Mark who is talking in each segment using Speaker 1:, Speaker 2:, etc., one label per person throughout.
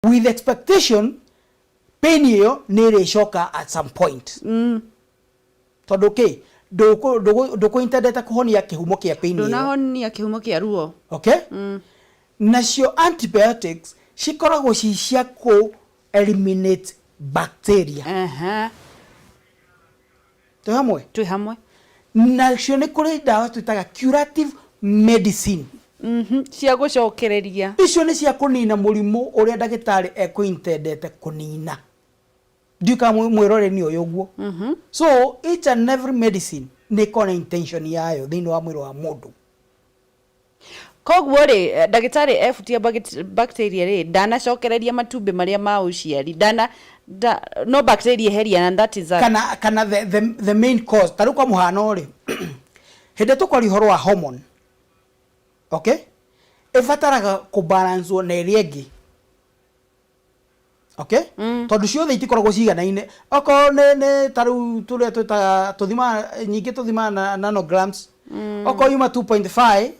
Speaker 1: With expectation pain ĩyo nĩ ĩrĩcoka at some point. Tondũ kĩ ndũkũ-intendete kũhonia kĩhumo kĩa pain ĩyo.
Speaker 2: Ndũnahonia kĩhumo kĩa ruo.
Speaker 1: Okay? Nacio antibiotics cikoragwo ci cia kũ eliminate bacteria. Twĩ hamwe?
Speaker 2: Twĩ hamwe.
Speaker 1: Nacio nĩ kũrĩ ndawa twĩtaga curative medicine.
Speaker 2: Cia gũcokereria.
Speaker 1: Icio nĩ cia kũnina mũrimũ ũrĩa ndagĩtarĩ ekũ-intendete kũnina. Ndiũĩ kana mwĩroreri nĩ ũĩ ũguo. So each and every medicine nĩ ĩkoragwo na intention yayo thĩinĩ wa mwĩrĩ wa mũndũ.
Speaker 2: Koguo rĩ, ndagĩtarĩ ebutia bacteria rĩ, ndanacokereria matumbĩ marĩa ma ũciari, ndana, nda, no bacteria eheria and that is that.
Speaker 1: Kana the main cause, ta rĩu kwa mũhano rĩ, hĩndĩ ĩrĩa tũkwaria ũhoro wa hormone, okay, ĩbataraga kũ balance wo na ĩrĩa ĩngĩ. Okay, tondũ ciothe itikoragwo ciganaine. Okorwo nĩ ta rĩu tũrĩa twĩtaga tũthimaga nyingĩ tũthimaga na nanograms. Okorwo yuma 2.5,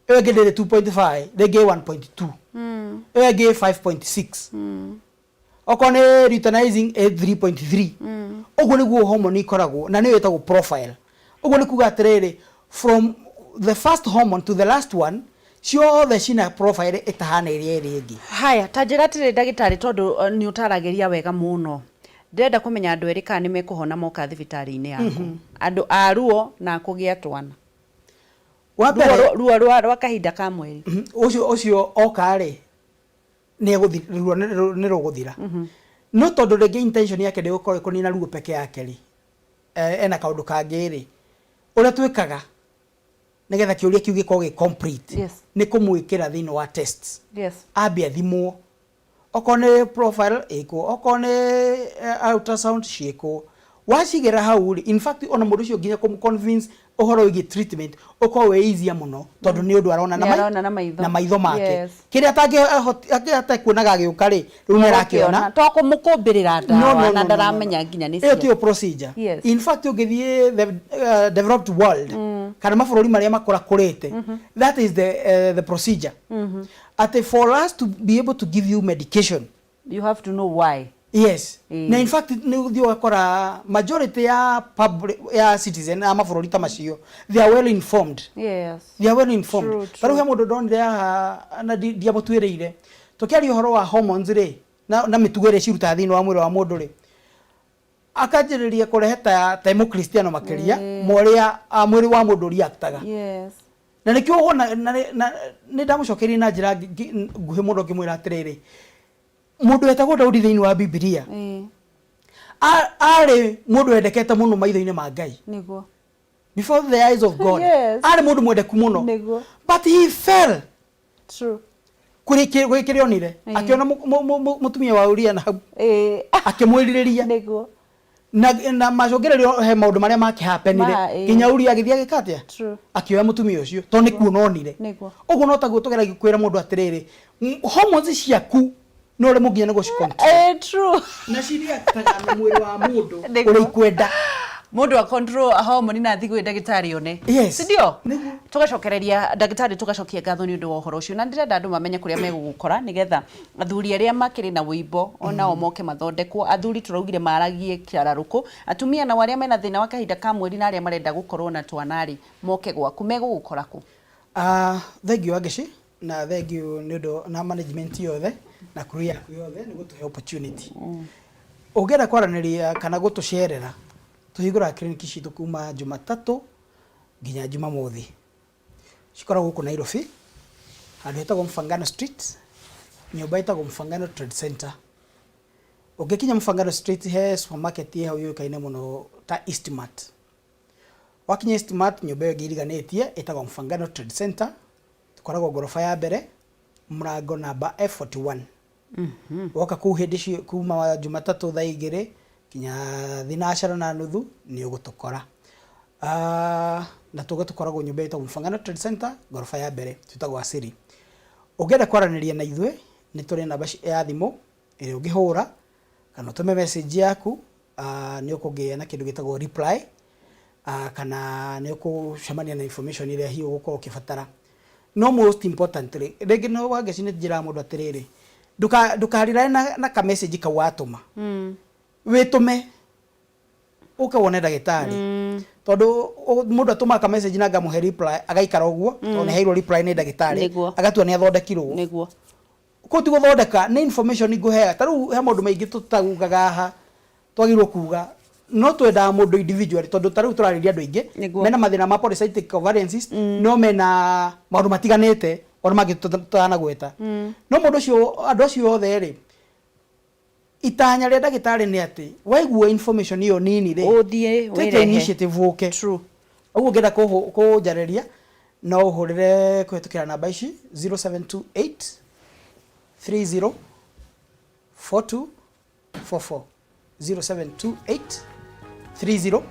Speaker 1: ĩyo ĩngĩ ndĩrĩ 2.5, rĩngĩ ĩ 1.2, ĩyo ĩngĩ ĩ 5.6. Okorwo nĩ luteinizing ĩ 3.3. Ũguo nĩguo hormone ikoragwo na nĩyo ĩtagwo profile. Ũguo nĩ kuga atĩrĩrĩ, from the first hormone to the last one, ciothe cina profile ĩtahana ĩrĩa ĩrĩ ĩngĩ.
Speaker 2: Haya, ta njĩra atĩrĩrĩ ndagĩtarĩ tondũ nĩ ũtaragĩria wega mũno. Ndĩrenda kũmenya andũ erĩ kana nĩ mekũhona moka thibitarĩ-inĩ yaku. Andũ a ruo na a kũgĩa twana.
Speaker 1: Wa mbere,
Speaker 2: Ruo rwa kahinda ka mweri.
Speaker 1: Ũcio oka rĩ, ruo nĩ rũgũthira. No tondũ rĩngĩ intention yake ndĩgũkorwo ĩkũnina ruo peke yake rĩ, ena kaũndũ kangĩ rĩ, ũrĩa twĩkaga nĩgetha kĩũria kĩu gĩkorwo gĩ complete, nĩ kũmwĩkĩra thĩinĩ wa tests. Ambe athimwo, okorwo nĩ profile ĩkwo, okorwo nĩ ultrasound ciĩkwo. Wacigĩra hau rĩ, in fact ona mũndũ ũcio nginya kũmũ convince ũhoro wĩgiĩ treatment ũkorwo wĩ easier mũno tondũ nĩ ũndũ arona
Speaker 2: na Nĩ arona na maitho.
Speaker 1: Na maitho make. Kĩrĩa atekuonaga agĩũka rĩ, rĩu nĩ arakĩona.
Speaker 2: To kũmũkũmbĩrĩra ndawa na ndaramenya nginya nĩ
Speaker 1: ĩyo cia. Tiyo procedure. In fact ũngĩthiĩ the developed world kana mabũrũri marĩa makũrakũrĩte, that is the procedure, atĩ for us to be able to give you medication,
Speaker 2: You have to know why.
Speaker 1: Yes. Na in fact nĩ ũthiĩ ũgakora majority ya public, ya citizen a mabũrũri ta macio, they are well informed. They are well informed. Ta rĩu he mũndũ ndonire haha na ndiamũtuĩrĩire, tũkĩaria ũhoro wa hormones rĩ, na mĩtugo ĩrĩa cirutaga thĩinĩ wa mwĩrĩ wa mũndũ rĩ, akanjĩrĩria kũrehe ta mũkristiano makĩria ma ũrĩa mwĩrĩ wa mũndũ reactaga. Na nĩkĩo wona na nĩ ndamũcokeirie na njĩra nguhĩ mũno ngĩmwĩra atĩrĩrĩ, mũndũ wetagwo Daudi thĩinĩ wa Bibilia arĩ mũndũ wendekete mũno maitho-inĩ ma Ngai. Before the eyes of God. Arĩ mũndũ mwendeku mũno. But he fell. Kũrĩ kĩrĩa onire. Akĩona mũtumia wa Uria na hau. Akĩmwĩrirĩria. Na macũngĩrĩrio he maũndũ marĩa makĩhapenire. Nginya Uria agĩthiĩ agĩka atĩa? Akĩoya mũtumia ũcio tondũ nĩ kuona onire. Ũguo no taguo tũgeragia kwĩra mũndũ atĩrĩrĩ, hormones ciaku no ũremwo nginya nĩ gũci control.
Speaker 2: True.
Speaker 1: Na cireactaga na mwĩrĩ wa mũndũ ũrĩa ikwenda.
Speaker 2: Mũndũ a control hormone na athiĩ gwĩ ndagĩtarĩ one.
Speaker 1: Yes.
Speaker 2: Si ndio?
Speaker 1: Nĩguo.
Speaker 2: Tũgacokereria ndagĩtarĩ, tũgacokia ngatho nĩ ũndũ wa ũhoro ũcio, na ndĩrenda andũ mamenye kũrĩa megũgũkora nĩgetha athuri arĩa makĩrĩ na ũimbo onao moke mathondekwo. Athuri tũraugire maragie kĩararũkũ, atumia nao arĩa mena thĩna wa kahinda ka mweri na arĩa marenda gũkorwo na twana rĩ, moke gwaku. Megũgũkora kũ?
Speaker 1: Ah, thank you Wangeci, na thank you nĩ ũndũ na management yothe na crew yaku yothe nĩ gũtũhe opportunity. Ũngĩenda kwaranĩria kana gũtũcerera, tũhingũraga clinic citũ kuma Jumatatũ nginya Jumamothi. Cikoragwo gũkũ Nairobi, handũ hetagwo Mfangano Street, nyũmba ĩtagwo Mfangano Trade Center. Ũngĩkinya Mfangano Street he supermarket ĩ hau yũĩkaine mũno ta Eastmart. Wakinya Eastmart nyũmba ĩyo ĩngĩ iriganĩtie ĩtagwo Mfangano Trade Center, tũkoragwo ngoroba ya mbere, mũrango namba F41. Woka kũu hĩndĩ cio kuma Jumatatũ thaa 2 nginya thinacara na nuthu nĩ ũgũtũkora. Ah, na tuge tũkoragwo nyũmba ĩtagwo Mfangano Trade Center, ngoroba ya mbere, twĩtagwo Asili. Ũngĩenda kwaranĩria na ithuĩ, nĩ tũrĩ namba ya thimũ ĩrĩa ũngĩhũra kana ũtũme message yaku, nĩ ũkũgĩa na kĩndũ gĩtagwo reply, kana nĩ ũkũcemania na information ĩrĩa hihi ũgũkorwo ũkĩbatara. No most importantly, rĩngĩ no Wangeci nĩ njĩraga mũndũ atĩrĩrĩ, Ndũkarirane na ka message kau watũma. Wĩtũme ũke wone ndagĩtarĩ, tondũ mũndũ atũmaga ka message na ngamũhe reply, agaikara ũguo tondũ nĩ heirwo reply nĩ ndagĩtarĩ, agatua nĩ athondekirwo. Kũu ti gũthondeka, nĩ information ngũheaga. Ta rĩu he maũndũ maingĩ tũtaugaga haha twagĩrĩirwo kuga, no twendaga mũndũ individually, tondũ ta rĩu tũrarĩria andũ aingĩ mena mathĩna ma polycystic ovarian cyst, no mena maũndũ matiganĩte ona mangĩ tũtanagweta. No mũndũ ũcio, andũ acio othe rĩ, itanya rĩa ndagĩtarĩ nĩ atĩ waigua information ĩyo nini rĩ,
Speaker 2: ũthiĩ
Speaker 1: take
Speaker 2: wĩrehe.
Speaker 1: Initiative ũke. Ũguo ũngĩenda kũnjarĩria no ũhũrĩre kũhĩtũkĩra namba ici: 0728 30 42 44, 0728 30,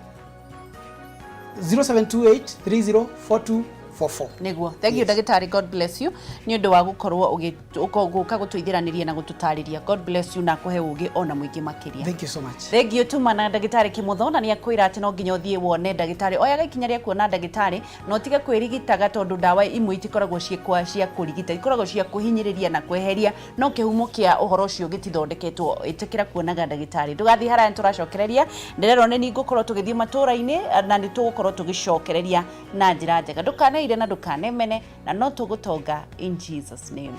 Speaker 1: 0728 30 42 44.
Speaker 2: Niguo, thank you, ndagĩtarĩ. God bless you nĩ ũndũ wa gũkorwo gũka gũtũithĩranĩria na gũtũtarĩria. God bless you na akũhe ũgĩ ona mũingĩ makĩria.
Speaker 1: Thank you so much.
Speaker 2: Thank you. Tuma na ndagĩtarĩ Kimotho, na nĩ akwĩra atĩ no nginya ũthiĩ wone ndagĩtarĩ. Oyaga ikinya rĩa kuona ndagĩtarĩ na ũtige kwĩrigitaga, tondũ ndawa imwe itikoragwo ciĩ kwa cia kũrigita, ikoragwo cia kũhinyĩrĩria na kweheria, no kĩhumo kĩa ũhoro ũcio gĩtithondeketwo. Ĩtĩkĩra kuonaga ndagĩtarĩ. Ndũgathiĩ haraya, nĩ tũracokereria. Ndĩrerwo nĩ ningũkorwo tũgĩthiĩ matũũra-inĩ na nĩ tũgũkorwo tũgĩcokereria na njĩra njega. Ndũkaneire na ndũkanemene, na no tũgũtonga in Jesus name.